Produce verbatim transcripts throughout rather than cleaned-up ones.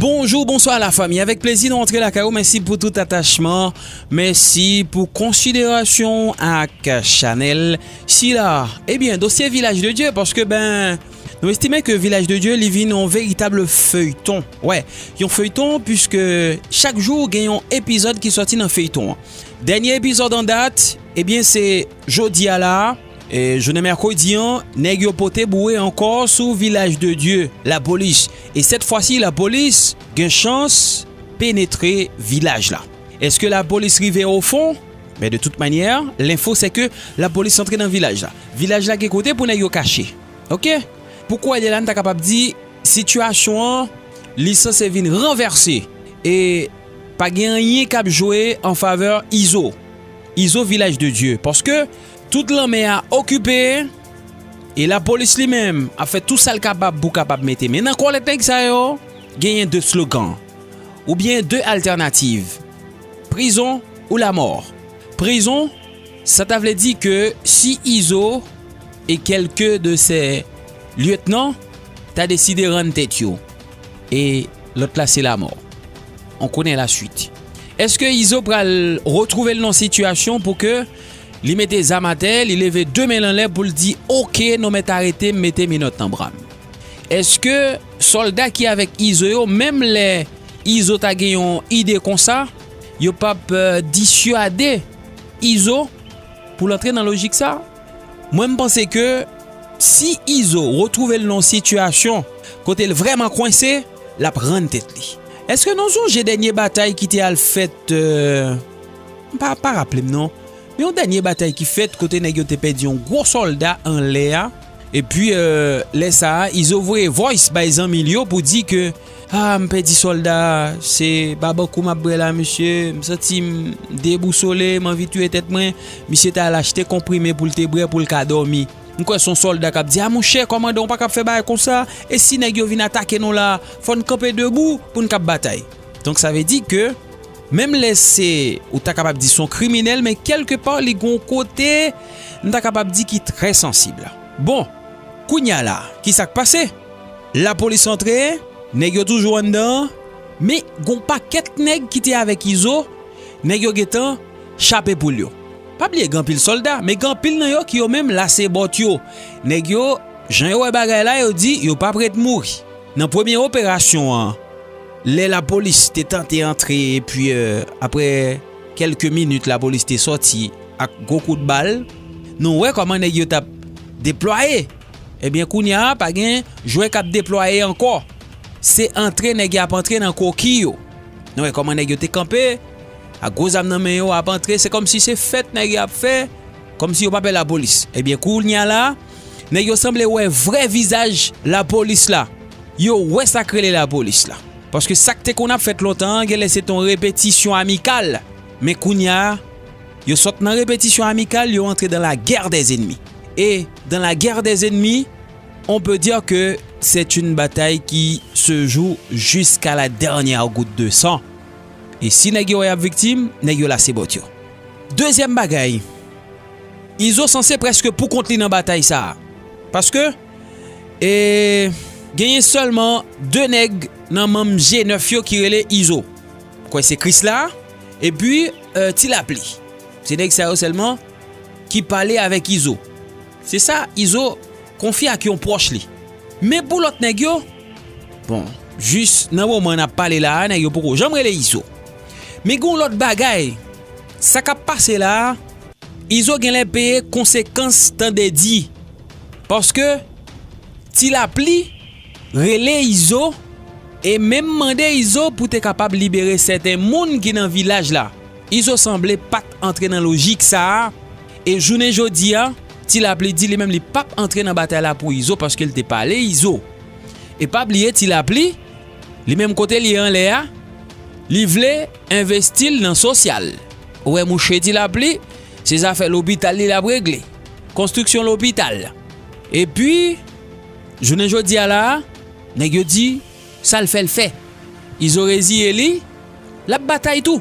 Bonjou, bonswa la fanmi. Avèk plezi nou antre lakay ou. Mèsi pou tout atachman. Mèsi pou konsiderasyon ak chanèl sila. Ebyen, dosye Vilaj de Dye, paske, ben, nou estime ke Vilaj de Dye, li vin yon veritab feyton. Wè, yon feyton, piske chak jou gen yon epizòd ki sòti nan feyton an. Dènye epizòd an dat, ebyen, se jodi a la, e, jounen mèkredi an, nèg yo pote boure ankò sou Vilaj de Dye, lapolis. E sèt fwa si, lapolis gen chans penetre vilaj la. Èske lapolis rive o fon? Men de tout manyè, lenfo se ke lapolis antre nan vilaj la. Vilaj la gen kote pou nèg yo kache. Oke? Pou kwè de la, n ta kapab di, sitiyasyon an, li sanse vin ranvèse. E pa gen anyen k ap jwe an favè Izo. Izo Vilaj de Dye. Paske tout lanmè a okipe, e lapolis li menm ap fè tou sa l kapab pou kapab mete men nan kòlèt nèg sa yo, genyen de slogan, oubyen de altènativ. Prizon ou lamò. Prizon, sa ta vle di ke si Izo e kèlke de sè lyetnan ta deside rann tèt yo, e lòt la se lamò. On konnen laswit. Èske Izo pral retwouve l nan sitiyasyon pou ke li mete zam atè, li leve de men l anlè pou l di, "Oke, nou mèt arete m, mete menòt nan bra m"? Èske sòlda ki avèk Izo yo, menm lè Izo ta gen yon ide konsa, yo p ap, eh, disyade Izo pou l antre nan lojik sa? Mwen, m panse ke si Izo retwouve l nan yon sitiyasyon kote l vrèman kwense, l ap rann tèt li. Èske nou sonje dènye batay ki te al fèt, eh, m pa, pa raple m non, men yon dènye batay ki fèt kote nèg yo te pèdi yon gwo sòlda anlè a, epi, eh, lè sa a, Izo voye voice bay zanmi l yo pou di ke, "Ah, m pèdi sòlda a, se babankou m ap bwè la, mesye, m santi m debousole, m anvi touye tèt mwen." Misye t al achte konprime pou l te bwè pou l ka dòmi. M kwè se yon sòlda k ap di, "A monchè, kòmandan, ou pa kab fè bagay konsa. E si nèg yo vin atake nou la, fò n kanpe debou pou n kab batay." Donk, sa vle di ke menm lè se, ou ta kapab di se yon kriminèl, men kèlkepa, li gon kote, m ta kapab di ki trè sansib. Bon, kounye a la, ki sa k pase? Lapolis antre, nèg yo toujou anndan, men gon pakèt nèg ki te avèk Izo, nèg yo gentan chape poul yo. Pa bliye gen anpil sòlda, men gen anpil nan yo ki yo menm lase bòt yo. Nèg yo, jan yo wè bagay la, yo di yo p ap ret mouri. Nan premye operasyon an, lè lapolis te tante antre epi, eh, apre kèlke minit lapolis te sòti ak gwo kout bal, nou wè kòman nèg yo t ap deplwaye. Ebyen, kounye a, pa gen jwè k ap deplwaye ankò. Se antre nèg yo ap antre nan koki yo. Nou wè kòman nèg yo te kanpe, ak gwo zam nan men yo ap antre, se kòmsi se fèt nèg yo ap fè, kòmsi yo pa pè lapolis. Ebyen, kounye a la, nèg yo sanble wè vrè vizaj lapolis la. Yo wè sa k rele lapolis la. Paske sa k te konn ap fèt lontan an, genlè se t on repetisyon amikal. Men kounye a, yo sot nan repetisyon amikal, yo antre dans la guerre des ennemis. Et dans la guerre des ennemis, on peut dire que c'est une bataille qui se joue jusqu'à la dernière goutte de sang. E si nèg yo wè y ap viktim, nèg yo lase bòt yo. Dezyèm bagay, Izo sanse prèske pou kont li nan batay sa a. Paske, e, genyen sèlman de nèg nan manm G nèf yo ki rele Izo. Kwè se Krisla, epi, e, Ti Lapli. Se nèg sa yo sèlman ki pale avèk Izo. Se sa Izo konfye ak yon pwòch li. Men pou lòt nèg yo, bon, jis nan moman n ap pale la a, nèg yo poko janm rele Izo. Men gen yon lòt bagay, sa k ap pase la a, Izo genlè peye konsekans tande di. Paske Ti Lapli rele Izo e menm mande Izo pou te kapab libere sèten moun ki nan vilaj la. Izo sanble pa t antre nan lojik sa a, e jounen jodi a, Ti Lapli di li menm li p ap antre nan batay la pou Izo paske l te pale Izo. E pa bliye Ti Lapli, li menm kote l ye anlè a, li vle envesti l nan sosyal. Ou wè mouche Ti Lapli, se zafè lopital li l ap regle, konstriksyon lopital. Epi, jounen jodi a la a, nèg yo di, sa l fè l fè. Izo reziye li, l ap batay tou.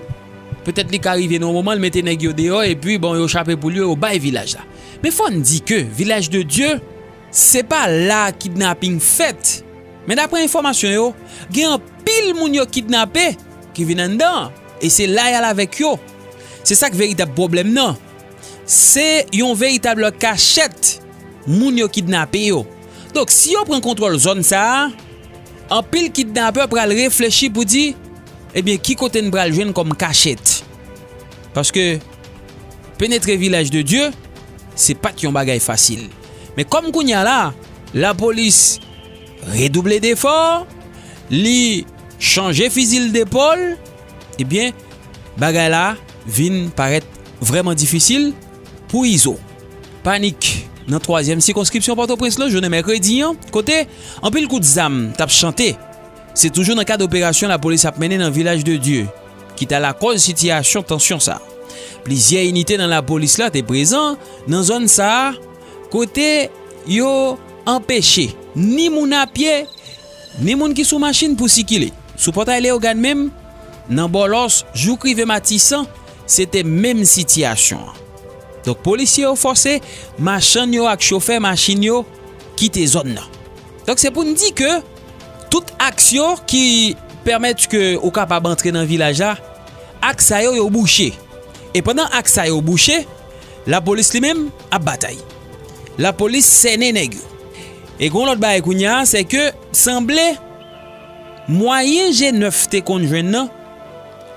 Petèt li ka rive nan yon moman, l mete nèg yo deyò, epi, bon, yo chape poul yo, yo bay vilaj la. Men fò n di ke Vilaj de Dye, se pa la kidnaping fèt. Men daprè enfòmasyon yo, gen anpil moun yo kidnape ki vin anndan an, e se la y al avèk yo. Se sa k veritab pwoblèm nan. Se yon veritab kachèt moun yo kidnape yo. Donk, si yo pran kontwòl zòn sa a, anpil kidnapè pral reflechi pou di, ebyen, ki kote n pral jwenn kòm kachèt? Paske penetre Vilaj de Dye, se pa t yon bagay fasil. Men kòm kounye a la, lapolis redouble defò, li chanje fizi l depòl, ebyen, bagay la vin parèt vrèman difisil pou Izo. Panik nan twazyèm sikonskripsyon Pòtoprens lan jounen mèkredi an, kote anpil kout zam t ap chante. Se toujou nan kad operasyon lapolis ap mennen nan Vilaj de Dye ki ta lakòz sitiyasyon tansyon sa a. Plizyè inite nan lapolis la te prezan nan zòn sa a, kote yo anpeche ni moun apye, ni moun ki sou machin pou sikile. Sou Pòtay Leyogàn menm, nan Bòlòs, jouk rive Matisan, se te menm sitiyasyon an. Donk, polisye yo fòse machann yo ak chofè machin yo kite zòn nan. Donk, se pou n di ke tout aks yo ki pèmèt ke ou kapab antre nan vilaj la, aks sa yo, yo bouche. E pandan aks sa yo bouche, lapolis li menm ap batay. Lapolis sènen nèg yo. E gon lòt bagay kounye a, se ke sanble mwayen G nèf te konn jwenn nan,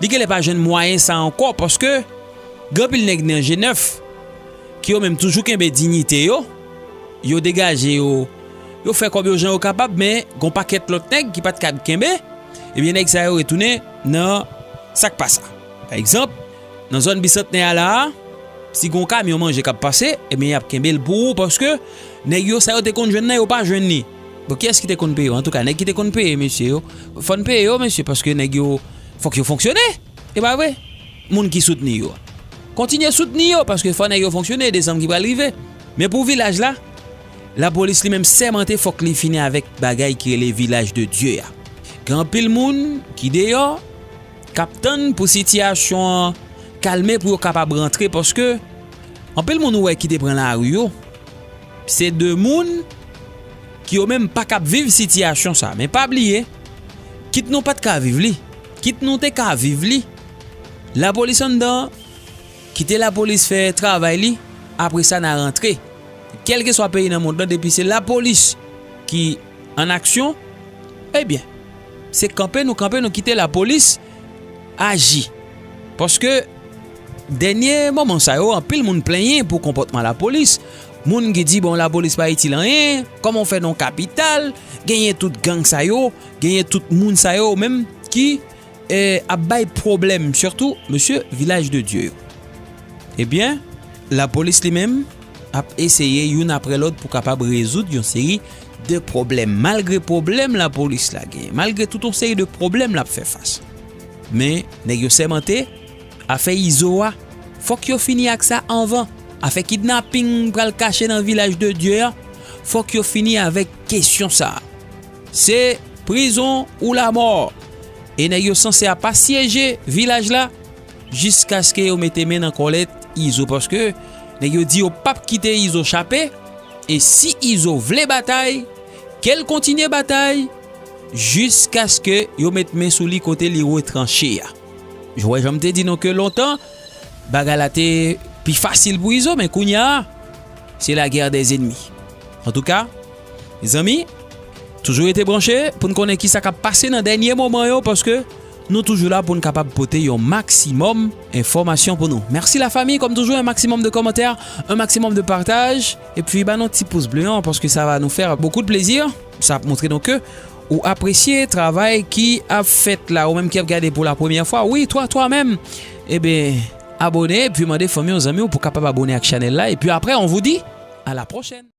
li genlè pa jwenn mwayen sa ankò, paske gen anpil nèg nan G nèf ki yo menm toujou kenbe diyite yo, yo degaje yo, yo fè kòb yo jan yo kapab, men gon pakèt lòt nèg ki pa t kab kenbe, ebyen, nèg sa yo retounen nan sa k pa sa. Pa egzanp, nan zòn Bisantnè a la a, si gon kamyon manje k ap pase, ebyen, y ap kenbe l pou ou, paske nèg yo, sa yo te konn jwenn nan, yo pa jwenn li. Bon, kiyès ki te konn peye yo? Antouka, nèg ki te konn peye mesye yo, fò n peye yo, mesye, paske nèg yo, fòk yo fonksyone. E pa vre? Moun ki soutni yo a, kontinye soutni yo, paske fò nèg yo fonksyone, desanm ki pral rive. Men pou vilaj la, lapolis li menm sèmante fòk li fini avèk bagay ki rele Vilaj de Dye a. Gen anpil moun ki deyò, k ap tann pou sitiyasyon an kalme pou yo kapab rantre, paske anpil moun ou wè ki te pran lari yo, se de moun ki yo menm pa kab viv sitiyasyon sa. Men pa bliye, kit nou pa t ka viv li, kit nou te ka viv li, lapolis anndan, kite lapolis fè travay li, apre sa n a rantre. Kèlkeswa peyi nan mond lan, depi se lapolis ki an aksyon, ebyen, se kanpe nou kanpe, nou kite lapolis aji. Paske dènye moman sa yo, anpil moun plenyen pou konpòtman lapolis. Moun ki di, bon, lapolis pa itil anyen, kòman w fè nan yon kapital, genyen tout gang sa yo, genyen tout moun sa yo menm ki, eh, ap bay pwoblèm, sitou mesye Vilaj de Dye yo. Ebyen, lapolis li menm ap eseye youn apre lòt pou kapab rezoud yon seri de pwoblèm. Malgre pwoblèm lapolis la genyen, malgre tout yon seri de pwoblèm l ap fè fas. Men, nèg yo sèmante, afè Izo a, fòk yo fini ak sa anvan. Afè kidnaping pral kache nan Vilaj de Dye a, fòk yo fini avèk kesyon sa a. Se prizon ou lamò. E nèg yo sanse ap asyeje vilaj la jiskaske yo mete men nan kòlèt Izo, paske nèg yo di yo p ap kite Izo chape. E si Izo vle batay, ke l kontinye batay jiskaske yo met men sou li kote li retranche a. Ou wè jan m te di nou ke lontan, bagay la te pi fasil pou Izo, men kounye a, se la guerre des ennemis. Antouka, mezanmi, toujou rete branche pou n konnen kisa k ap pase nan dènye moman yo, paske nou toujou la pou n kapab pote yon maksimòm enfòmasyon pou nou. Mèsi lafanmi, kòm toujou, un maximum de commentaires, un maximum de partage, epi ba nou ti pous ble an, paske sa va nou fè bokou de plezi. Sa ap montre nou ke ou apresye travay ki ap fèt la, ou menm ki ap gade pou la premyè fwa, wi, twa, twa menm, ebyen, abone, epi mande fanmi w, zanmi w pou kapab abone ak chanèl la, epi apre, on vous dit à la prochaine.